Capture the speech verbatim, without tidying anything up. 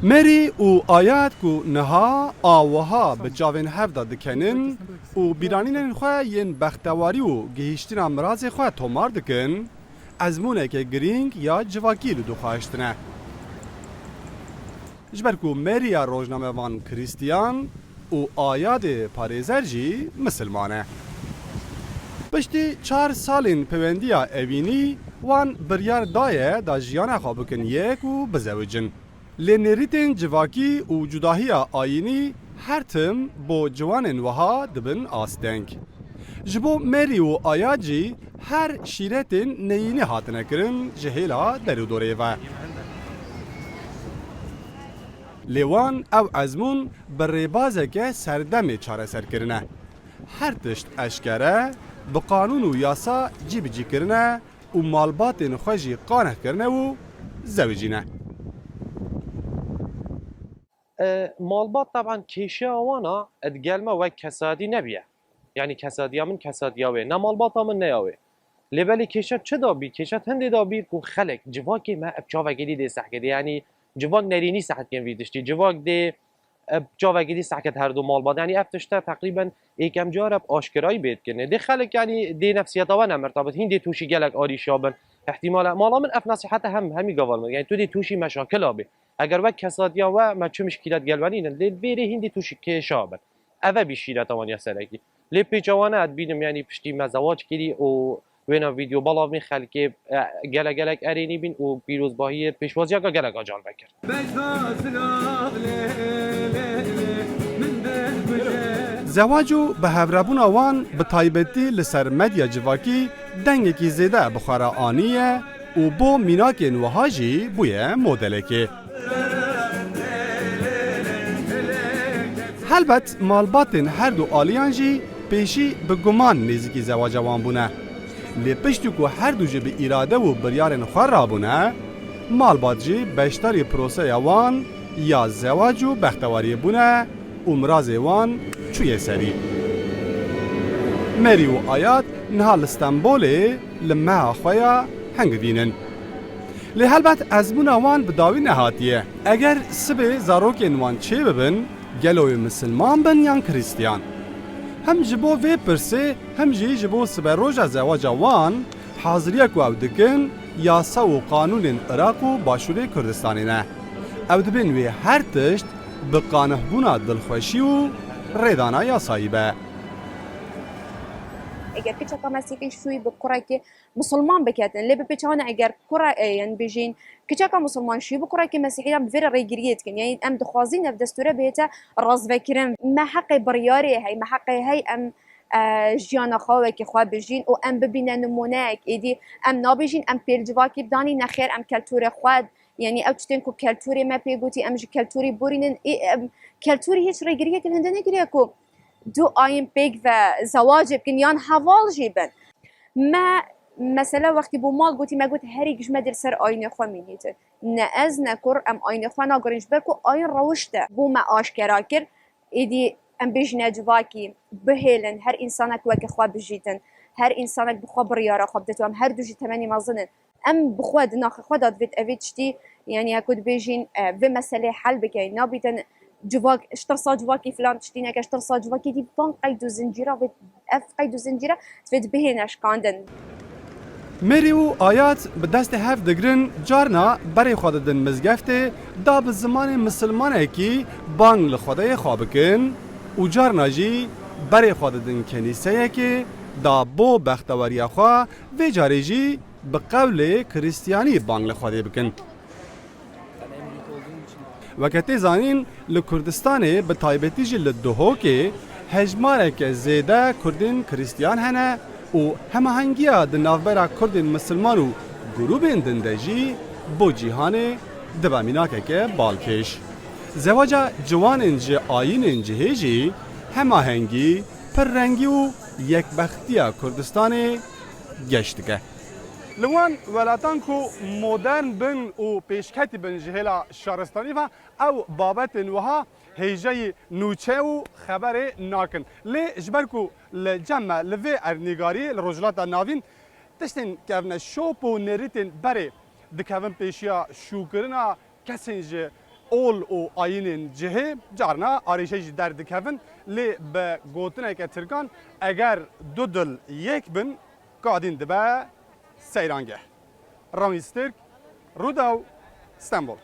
Mary û Ayad ku niha a wiha bi çavên hev de dikenin û bîranînên xwe yên bextewarî û gihîştina mirazê xwe tomar dikin, ezmûneke girîng ya civakî li dû xwe hiştine. Ji ber ku Mary ya rojnamevan Krîstiyan û Ayadê parêzer jî misilman e. Piştî çar salên pewendiya evînî, wan biryar daye da jiyana xwe bikin yek û bizewicin. Lê nêrîtên civakî û cudahiya ayînî her tim bo ciwanên wiha dibin asteng. Ji bo Mary û Ayad jî her şîretên neyînî hatine kirin ji hêla derûdorê ve. Lê wan ew ezmûn bi rêbazeke serdemê çareser kirine. Her tişt eşkere, bi qanûn û yasa cîbicî kirine û malbatên xwe jî qaneh kirine û zewicîne. E, malbat teban kêşeya wan a, e, digel me wek kesadî nebiye. Yanî kesadiya min kesadiya wê. Ne malbata min ne ya wê. Lê belê kêşe çi da bî? Kêşe hindê da bî ku xelek, civakê me ev çavekê dî dê sehkê dê. Yanî civak nerînî sehkên vî tiştî. Civak dê, e, çavekê dî sehket her du malbat. Yanî ev tişte teqrîben êkem cara bi aşkerayî bê dikirinê. Dê xelek yanî dê nefsiyeta we nemirta bit. Hîn dê tûşî gelek arîşa bin. Îhtîmal e. Mala min ev nesîhete hem, hemî gavan min. Yanî tu dê tûşî meşakila bê. Eger wek kesadiya we me çi mişkîlet gel we nînin, lê vêrê hîn dê tûşî kêşa bin. Ev e bî şîreta wan ya serekî. Lê pêça wan e, ez dibînim, yanî piştî me zewac kirî û wêna vîdeo belav bîn xelkê, e, gelek gelek erênî bîn û pîrozbahiyê pêşwaziyeke gelek a can vekir. Zewac û bihevrebûna wan bi taybetî li ser medya civakî dengekî zêde bi xwe re aniye û bo mînakên wiha jî bûye modelekê. Helbet malbatên her du aliyan jî pêşî bi guman nêzîkî zewaca wan bûne. Lê piştî ku her du jî bi îrade û biryarên xwe rabûne, malbat jî beşdarî proseya wan ya zewac û bextewariyê bûne û mirazê wan çûye serî. Merî û Ayad niha li Stenbolê li meha xwe ya hingivîn in. Lê helbet ezmûna wan bi dawî nehatiye. Eger sibê zarokên wan çêbibin, gelo wê misilman bin yan krîstiyan? Hem ji bo vê pirsê, hem jî ji bo siberoja zewaca wan, haziriya ku ew dikin, yasa û qanûnên Iraq û Başûrê Kurdistanê ne. Ew dibên wê her tişt bi qanihbûna dilxweşî û rêdana yasayî be. Eger kiçeka Mesîhî şûyî bi kurekî Musulman biketin. Lê bi pêçawan eger kura, e, yani bêjin, kiçeka Musulman şûyî bi kurekî Mesîhî yan bi vê re rêgiriyê dikin. Yani em dixwazin ev destûre bihête razvekirin. Me heqê biryarê hey, me heqê hey em, e, jiyana xwe wekî xwe bijîn û em bibîne nimûneyek. Êdî em nabêjin em pêl civakî bidanî, nexêr em keltûrê xwe, yani ew tiştên ku keltûrê me pê gotî, em ji keltûrê borînin. Ê, em, keltûrê hiç rêgiriyek li hinde negiriye ku du ayîn pêk ve zewacê bikin yan heval jî bin. Me mesela wextî bo mal gotî, me got herî giş me dê li ser ayînê xwe mînîtin. Ne ez ne kur em ayînê xwe nagurin ji ber ku ayîn rewişt e. Bo me aşkera kir, êdî em bêjine civakî, bihêlin her însanek weke xwe bijîtin, her însanek bi xwe biryara xwe bidit û em her du jî temenî mezin in. Em bi xwe di naxê xwe de divêt evê tiştî, yanî ya ku dibêjin, e, vê meselê hel bikeyin. Nabîtin civak, ji tirsa civakî filan tiştî neke, ji tirsa civakî dî van qeyd û zincîra vê, ev qeyd û zincîra divêt bihêne şikandin. Merî û Ayat bi destê hev digirin, carna berê xwe didin mizgeftê, da bi zimanê misilmanekî bang li Xwedayê xwe bikin û carna jî berê xwe didin kenîseyekê, da bo bexteweriya xwe, vê carê jî bi qewlê Kristiyanî bang li Xwedê bikin. Weke tê zanîn, li Kurdistanê, bi taybetî jî li Duhokê, hejmareke zêde Kurdên Kristiyan hene û hemahengiya di navbera Kurdên Misilman û grûbên din de jî bo cîhanê dibe mînakeke balkêş. Zewaca ciwanên ji ayînên cihê jî hemahengî, pirrengî û yekbextiya Kurdistanê geş dike. Li wan welatan ku modern bin û pêşketî bin ji hêla şaristanî ve, ew babetên wiha hêjayî nûçe û xeberê nakin. Lê ji ber ku li cem me li vê ernîgariyê li Rojhilata Navîn tiştên kevneşop û nêrîtên berê dikevin pêşiya şûkirina kesên ji Ol û ayînên cihê carna arêşe jî derdikevin, lê bi gotineke tirkan, eger du dil yek bin, kadîn dibe seyrangeh. Ramiz Tirk, Rûdaw, Stenbol.